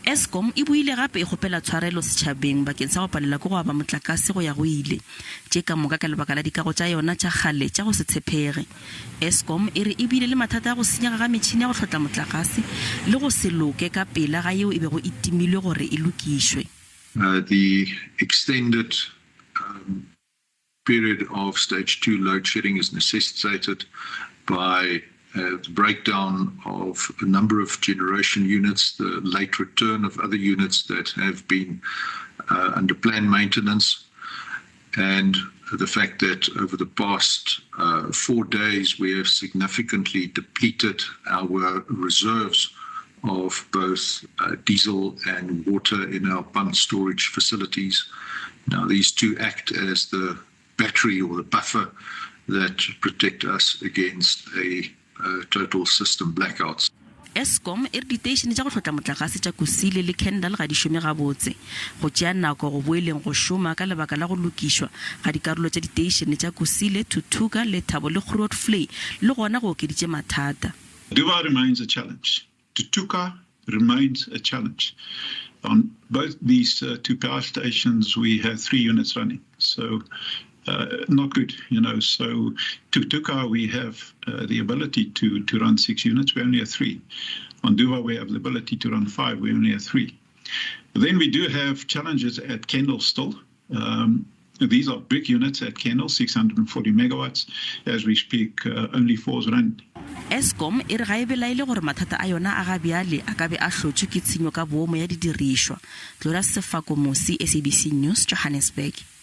Eskom e boile gape e kgopela tshwarelo setšhabeng bakeng sa go palelwa ke go aba motlakase go ya go ile. Tše ka moka ka lebaka la dikago tša yona tša kgale tša go se tshepege. Eskom e re e bile le mathata a go senyega ga metšhini ya go hlotla motlakase le go se loke ka pela ga yeo e bego e timilwe gore e lokišwe. The extended period of stage 2 load shedding is necessitated by uh, the breakdown of a number of generation units, the late return of other units that have been uh, under planned maintenance, and the fact that over the past uh, four days we have significantly depleted our reserves of both uh, diesel and water in our pump storage facilities. Now, these two act as the battery or the buffer that protect us against a uh, total system blackouts. Eskom e re diteišene tša go hlotla motlakase tša Kusile le Kendal ga di šome gabotse. Go tšea nako go boeleng go šoma ka lebaka la go lokišwa ga dikarolo tša diteišene tša Kusile, Thuthuka, Lethabo le Grootvlei le gona go okeditše mathata. Duvha remains a challenge. Tutuka remains a challenge. On both these uh, two power stations, we have three units running. So, uh, not good, you know. So, Tutuka, we have uh, the ability to, to run six units. We only have three. On Duvha, we have the ability to run five. We only have three. Then we do have challenges at Kendal still. Um, these are big units at Kendal, 640 megawatts. As we speak, uh, only four is running. Eskom e re ga e belaele gore mathata a yona a ga bjale a ka be a hlotšwe ke tshenyo ka boomo ya didirišwa. Gloria Sefako Mosi, SABC News, Johannesburg.